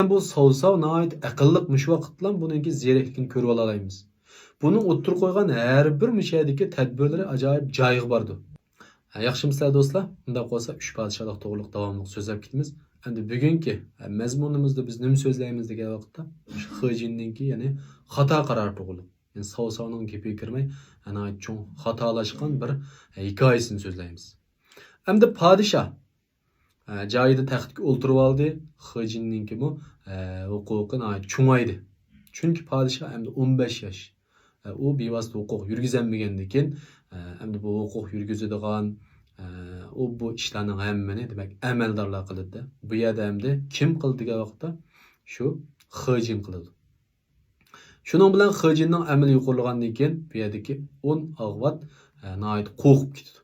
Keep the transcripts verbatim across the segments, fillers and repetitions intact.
بۇ ساۋساۋ ناھايىتى ئەقىللىق، مۇشۇ ۋاقىتتىلا بۇنىڭكى زېرەكلىكىنى كۆرۈۋالالايمىز. بۇنىڭ ئوتتۇرىغا قويغان ھەر بىر مۇشۇ يەردىكى تەدبىرلىرى ئاجايىپ جايىغا بارىدۇ. ھە، ياخشىمۇسىلەر دوستلار؟ ئۇنداق بولسا ئۈچ پادىشاھلىق توغرۇلۇق داۋاملىق سۆزلەپ كېتىمىز. ئەمدى بۈگۈنكى، ھە، مەزمۇنىمىزدا بىز نېمە سۆزلەيمىز دېگەن ۋاقىتتا، شۇ خېجىننىڭكى، يەنى خاتا قارار توغرۇلۇق. يەنى ساۋساۋنىڭ گېپىگە كىرمەي، ناھايىتى چوڭ خاتالاشقان بىر، ھە، ھېكايىسىنى سۆزلەيمىز. ئەمدى پادىشاھ، ھە، جايىدا تەختكە ئولتۇرۇۋالدى. خېجىننىڭكىمۇ، ھە، ھوقۇقى ناھايىتى چوڭايدى. چۈنكى پادىشاھ ئەمدى ئون بەش ياش. ھە، ئۇ بىۋاسىتە ھوقۇق يۈرگۈزەلمىگەندىكىن، ھە، ئەمدى بۇ ھوقۇق يۈرگۈزىدىغان، ھە، ئۇ بۇ ئىشلارنىڭ ھەممىنى، دېمەك، ئەمەلدارلار قىلىدۇ. بۇ يەردە ئەمدى كىم قىلىدۇ دېگەن ۋاقىتتا، شۇ خېجىن قىلىدۇ. شۇنىڭ بىلەن خېجىننىڭ ئەمىلى يۇقىرىلىغاندىن كېيىن، بۇ يەردىكى ئون ئاغۋات، ھە، ناھايىتى قورقۇپ كېتىدۇ.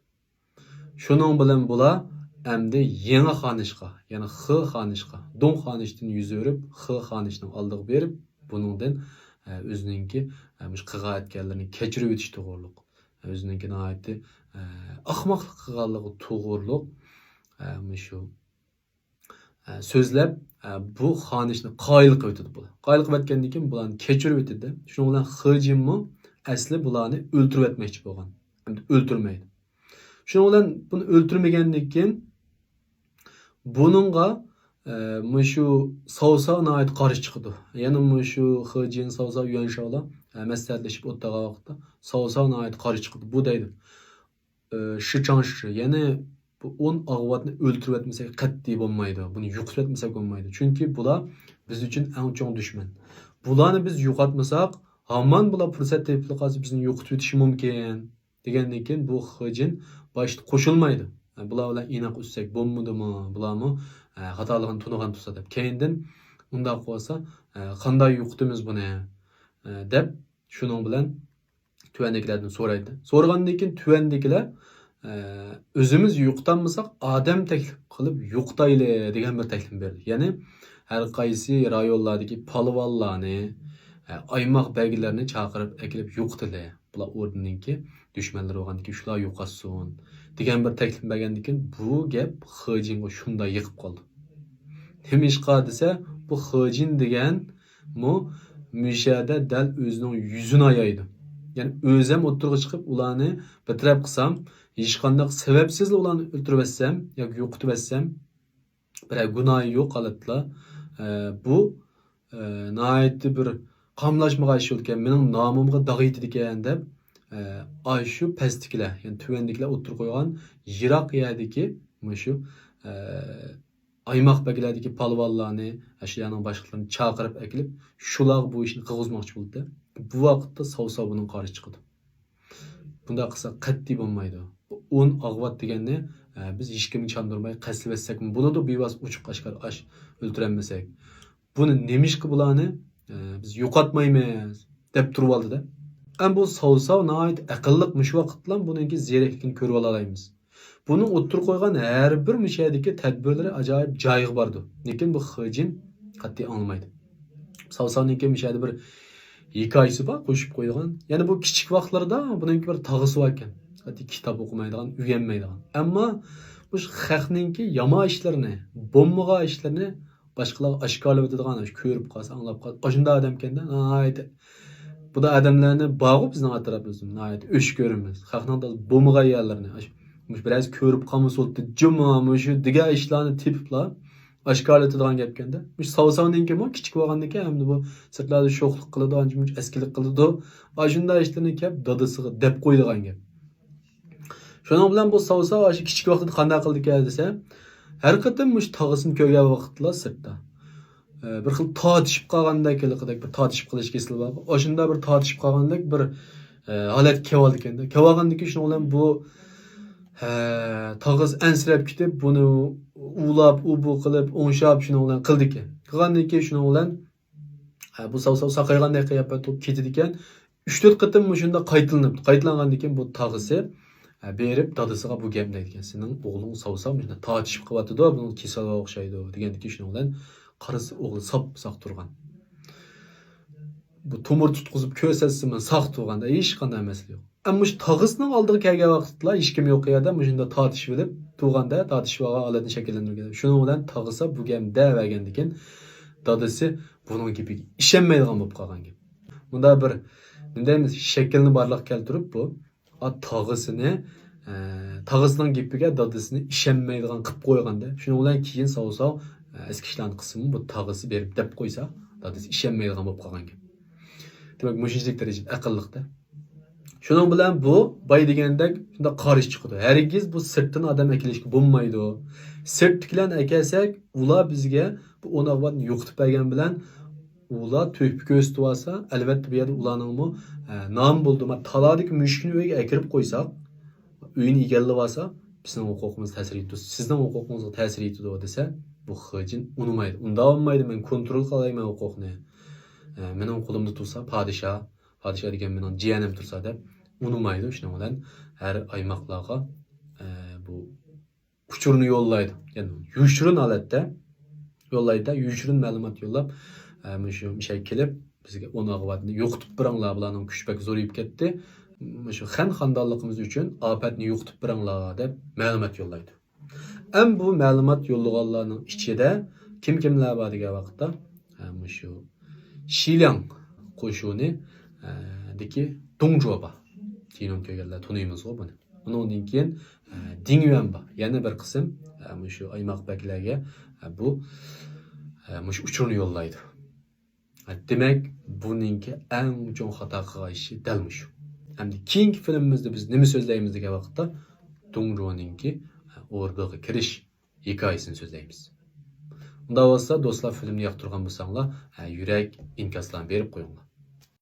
شۇنىڭ بىلەن بۇلار ئەمدى يېڭى خانىشقا، يەنى خې خانىشقا، دۇڭ خانىشتىن يۈز ئۆرۈپ، خې خانىشنىڭ ئالدىغا بېرىپ، بۇنىڭدىن، ئە، ئۆزىنىڭكى، ئە، مۇشۇ قىلغان ئەتكەنلىرىنى كەچۈرۈۋېتىش توغرۇلۇق، ئۆزىنىڭكى ناھايىتى، ئە، ئەخمەقلىق قىلغانلىقى توغرۇلۇق، ئە، مۇشۇ، ئە، سۆزلەپ، ئە، بۇ خانىشنى قايىل قىلىۋېتىدۇ بۇلار. قايىل قىلىۋەتكەندىن كېيىن بۇلارنى كەچۈرۈۋېتىدۇ. شۇنىڭ بىلەن خېجىنمۇ ئەسلى بۇلارنى ئۆلتۈرۈۋەتمەكچى بولغان. ئەمدى ئۆلتۈرمەيدۇ. شۇنىڭ بىلەن بۇنى ئۆلتۈرمىگەندىن كېيىن بۇنىڭغا، ئە، مۇشۇ ساۋساۋ ناھايىتى قارشى چىقىدۇ. يەنە مۇشۇ خېجىن، ساۋساۋ، يۈەنشاۋلار، ئە، مەسلىھەتلىشىپ ئولتۇرغان ۋاقىتتا ساۋساۋ ناھايىتى قارشى چىقىدۇ. بۇ دەيدۇ، ئە، شىچاڭشى، يەنى بۇ ئون ئاغۋاتنى ئۆلتۈرۈۋەتمىسەك قەتئىي بولمايدۇ. بۇنى يوقىتىۋەتمىسەك بولمايدۇ. چۈنكى بۇلار بىز ئۈچۈن ئەڭ چوڭ دۈشمەن. بۇلارنى بىز يوقاتمىساق، ھامان بۇلار پۇرسەت تېپىپلا قالسا بىزنى يوقىتىۋېتىشى مۇمكىن. دېگەندىن كېيىن بۇ خېجىن باشتا قوشۇلمايدۇ. بۇلار بىلەن ئىناق ئۆتسەك بولمىدىمۇ؟ بۇلارمۇ، ئە، خاتالىقىنى تونۇغان تۇرسا دەپ. كەينىدىن ئۇنداق بولسا، ئە، قانداق يوقىتىمىز بۇنى؟ ئە، دەپ شۇنىڭ بىلەن تۆۋەندىكىلەردىن سورايدۇ. سورىغاندىن كېيىن تۆۋەندىكىلەر، ئە، ئۆزىمىز يوقىتالمىساق ئادەم تەكلىپ قىلىپ يوقىتايلى دېگەن بىر تەكلىپ بەردى. يەنى ھەر قايسى رايونلاردىكى پالۋانلارنى، ئە، ئايماق بەگلەرنى چاقىرىپ ئەكېلىپ يوقىتىلى. بۇلار ئوردىنىڭكى دۈشمەنلىرى بولغاندىكىن شۇلار يوقاتسۇن دېگەن بىر تەكلىپ بەرگەندىكىن بۇ گەپ خېجىنغا شۇنداق يېقىپ قالدى. نېمىشقا دېسە، بۇ خېجىن دېگەنمۇ مۇشەدە دەل ئۆزىنىڭ يۈزىنى ئايايدۇ. يەنى ئۆزەم ئوتتۇرىغا چىقىپ ئۇلارنى بىر تەرەپ قىلسام، ھېچقانداق سەۋەبسىزلا ئۇلارنى ئۆلتۈرۈۋەتسەم ياكى يوقىتىۋەتسەم، بىرەر گۇناھى يوق ھالەتلا، ئە، بۇ، ئە، ناھايىتى بىر قاملاشمىغان ئىش بولىدىكەن، مېنىڭ نامىمغا داغ يېتىدىكەن دەپ، ئە، ئاشۇ پەستىكىلەر، يەنى تۆۋەندىكىلەر ئوتتۇرىغا قويغان يىراق يەردىكى مۇشۇ، ئە، ئايماق بەگلەردىكى پالۋانلارنى، ئاشۇلارنىڭ باشلىقلىرىنى چاقىرىپ ئەكېلىپ، شۇلارغا بۇ ئىشنى قىلغۇزماقچى بولدى. بۇ ۋاقىتتا ساۋساۋ بۇنىڭغا قارشى چىقىدۇ. بۇنداق قىلسا قەتئىي بولمايدۇ. ئون ئاغۋات دېگەننى، ئە، بىز ھېچكىمنى چاندۇرماي قەستلىۋەتسەكمۇ بولىدۇ، بىۋاسىتە ئوچۇق ئاشكارا ئاش ئۆلتۈرەلمىسەك. بۇنى نېمىشقا بۇلارنى، ئە، بىز يوقاتمايمىز دەپ تۇرۇۋالدى-دە. ئەمما بۇ ساۋساۋ ناھايىتى ئەقىللىق، مۇشۇ ۋاقىتتىلا بۇنىڭكى زېرەكلىكىنى كۆرۈۋالالايمىز. بۇنىڭ ئوتتۇرىغا قويغان ھەر بىر مۇشۇ يەردىكى تەدبىرلىرى ئاجايىپ جايىغا بارىدۇ. لېكىن بۇ خېجىن قەتئىي ئاڭلىمايدۇ. ساۋساۋنىڭكى مۇشۇ يەردە بىر ھېكايىسى بار، قوشۇپ قويىدىغان. يەنە بۇ كىچىك ۋاقىتلىرىدا بۇنىڭكى بىر تاغىسى باركەن. قەتئىي كىتاب ئوقۇمايدىغان، ئۆگەنمەيدىغان. ئەمما مۇشۇ خەقنىڭكى يامان ئىشلىرىنى، بولمىغان ئىشلىرىنى باشقىلارغا ئاشكارىلاۋېتىدىغان، كۆرۈپ قالسا، ئاڭلاپ قالسا، ئاشۇنداق ئادەمكەن-دە، ناھايىتى. بۇنداق ئادەملەرنى بارغۇ بىزنىڭ ئەتراپىمىزدا، ناھايىتى ئۆچ كۆرىمىز. خەقنىڭ تازا بولمىغان يەرلىرىنى، ئاشۇ، مۇشۇ بىرەرسى كۆرۈپ قالمىسا بولدى، جۇما، مۇشۇ دېگەن ئىشلارنى تېپىپلا ئاشكارىلىتىدىغان گەپكەن-دە. مۇشۇ ساۋساۋنىڭكىمۇ كىچىك بولغاندىكىن، ئەمدى بۇ سىرتلاردا شوخلۇق قىلىدۇ، ئانچە-مۇنچە ئەسكىلىك قىلىدۇ. ئاشۇنداق ئىشلىرىنى كەپ دادىسىغا دەپ قويىدىغان گەپ. شۇنىڭ بىلەن بۇ ساۋساۋ ئاشۇ كىچىك ۋاقتىدا قانداق قىلىدىكەن دېسە، ھەر قېتىم مۇشۇ تاغىسىنى كۆرگەن ۋاقىتلا سىرتتا، ئە، بىر خىل تارتىشىپ قالغاندەك، ھېلىقىدەك بىر تارتىشىپ قېلىش كېسىلى بار. ئاشۇنداق بىر تارتىشىپ قالغاندەك بىر، ئە، ھالەتكە كېلىۋالىدىكەن-دە. كېلىۋالغاندىن كېيىن شۇنىڭ بىلەن بۇ، ئە، تاغىسى ئەنسىرەپ كېتىپ، بۇنى ئۇلاپ، ئۇ بۇ قىلىپ، ئوڭشاپ، شۇنىڭ بىلەن قىلىدىكەن. قىلغاندىن كېيىن شۇنىڭ بىلەن ھە، بۇ ساۋساۋ ساقايغاندەك قىلىپ تۇرۇپ كېتىدىكەن. ئۈچ تۆت قېتىم مۇشۇنداق قايتىلىنىپتۇ. قايتىلانغاندىن كېيىن بۇ تاغىسى، ھە، بېرىپ دادىسىغا بۇ گەپنى دەيدىكەن. سېنىڭ ئوغلۇڭ ساۋساۋ مۇشۇنداق تارتىشىپ قېلىۋاتىدۇ، بۇنىڭ كېسەلگە ئوخشايدۇ، دېگەندىكىن شۇنىڭ بىلەن قارىسا ئوغلى ساپ ساق تۇرغان. بۇ تومۇر تۇتقۇزۇپ كۆرسەتسىمۇ ساق تۇرغاندا ھېچقانداق مەسىلە يوق. ئەمما مۇشۇ تاغىسىنىڭ ئالدىغا كەلگەن ۋاقىتلا ھېچكىم يوق يەردە مۇشۇنداق تارتىشىۋېلىپ تۇرغاندا، تارتىشىۋالغان ھالەتنى شەكىللەندۈرگەن. شۇنىڭ بىلەن تاغىسى بۇ گەپنى دەۋەرگەندىكىن، دادىسى بۇنىڭ گېپىگە ئىشەنمەيدىغان بولۇپ قالغان گەپ. مۇندا بىر، نېمە دەيمىز، شەكىلنى بارلىققا كەلتۈرۈپ، بۇ ئا، تاغىسىنى، ئە، تاغىسىنىڭ گېپىگە دادىسىنى ئىشەنمەيدىغان قىلىپ قويغاندا، شۇنىڭ بىلەن كېيىن ساۋ-ساۋ، ئە، ئەسكى ئىشلارنى قىلسىمۇ، بۇ تاغىسى بېرىپ دەپ قويسا، دادىسى ئىشەنمەيدىغان بولۇپ قالغان گەپ. دېمەك، مۇشۇنچىلىك دەرىجىدە ئەقىللىقتە. شۇنىڭ بىلەن بۇ باي دېگەندەك شۇنداق قارشى چىقىدۇ. ھەرگىز بۇ سىرتتىن ئادەم ئەكېلىشكە بولمايدۇ. سىرتتىكىلەرنى ئەكەلسەك، ئۇلار بىزگە بۇ ئون ئاقىۋەتنى يوقىتىپ بەرگەن بىلەن ئۇلار تۆھپە كۆرسىتىۋالسا، ئەلۋەتتە، بۇ يەردە ئۇلارنىڭمۇ، ئە، نامى بولىدۇ. مانا، تالادىكى مۈشۈكنى ئۆيگە ئەكىرىپ قويساق، ئۆيىنى ئىگىلىۋالسا، بىزنىڭ ھوقۇقىمىزغا تەسىر يېتىدۇ، سىزنىڭ ھوقۇقىڭىزغا تەسىر يېتىدۇ دېسە، بۇ خېجىن ئۇنىمايدۇ. ئۇنداق بولمايدۇ، مەن كونترول قىلالايمەن ھوقۇقنى. ئە، مېنىڭ قولۇمدا تۇرسا پادىشاھ، پادىشاھ دېگەن مېنىڭ جىيەنىم تۇرسا دەپ ئۇنىمايدۇ. شۇنىڭ بىلەن ھەر ئايماقلارغا، ئە، بۇ ئۇچۇرنى يوللايدۇ. يەنى يوشۇرۇن ھالەتتە يوللايدۇ، يوشۇرۇن مەلۇمات يوللاپ، ئە، مۇشۇ مۇشەگە كېلىپ، بىزگە ئون ئاقىۋەتنى يوقىتىپ بېرىڭلار، بۇلارنىڭ كۈچى بەك زورىيىپ كەتتى. مۇشۇ خەن خانىدانلىقىمىز ئۈچۈن ئاپەتنى يوقىتىپ بېرىڭلار دەپ مەلۇمات يوللايدۇ. ئەم بۇ مەلۇمات يوللىغانلارنىڭ ئىچىدە كىم كىملەر بار دېگەن ۋاقىتتا، ئە، مۇشۇ شىلياڭ قوشۇنى، ئە، دىكى دۇڭجۇ بار. كىنونى كۆرگەنلەر تونۇيمىزغۇ بۇنى. ئۇنىڭدىن كېيىن، ئە، دىڭيۈەن بار. يەنە بىر قىسىم، ئە، مۇشۇ ئايماق بەگلەرگە، ئە، بۇ، ئە، مۇشۇ ئۇچۇرنى يوللايدۇ. ئە، دېمەك، بۇنىڭكى ئەڭ چوڭ خاتا قىلغان ئىشى دەل مۇشۇ. ئەمدى كېيىنكى فىلىمىمىزدە بىز نېمە سۆزلەيمىز دېگەن ۋاقىتتا، دۇڭجۇنىڭكى، ئە، ئوردىغا كىرىش ھېكايىسىنى سۆزلەيمىز. ئۇنداق بولسا، دوستلار، فىلىمنى ياقتۇرغان بولساڭلار، ئە، يۈرەك ئىنكاسلارنى بېرىپ قويۇڭلار.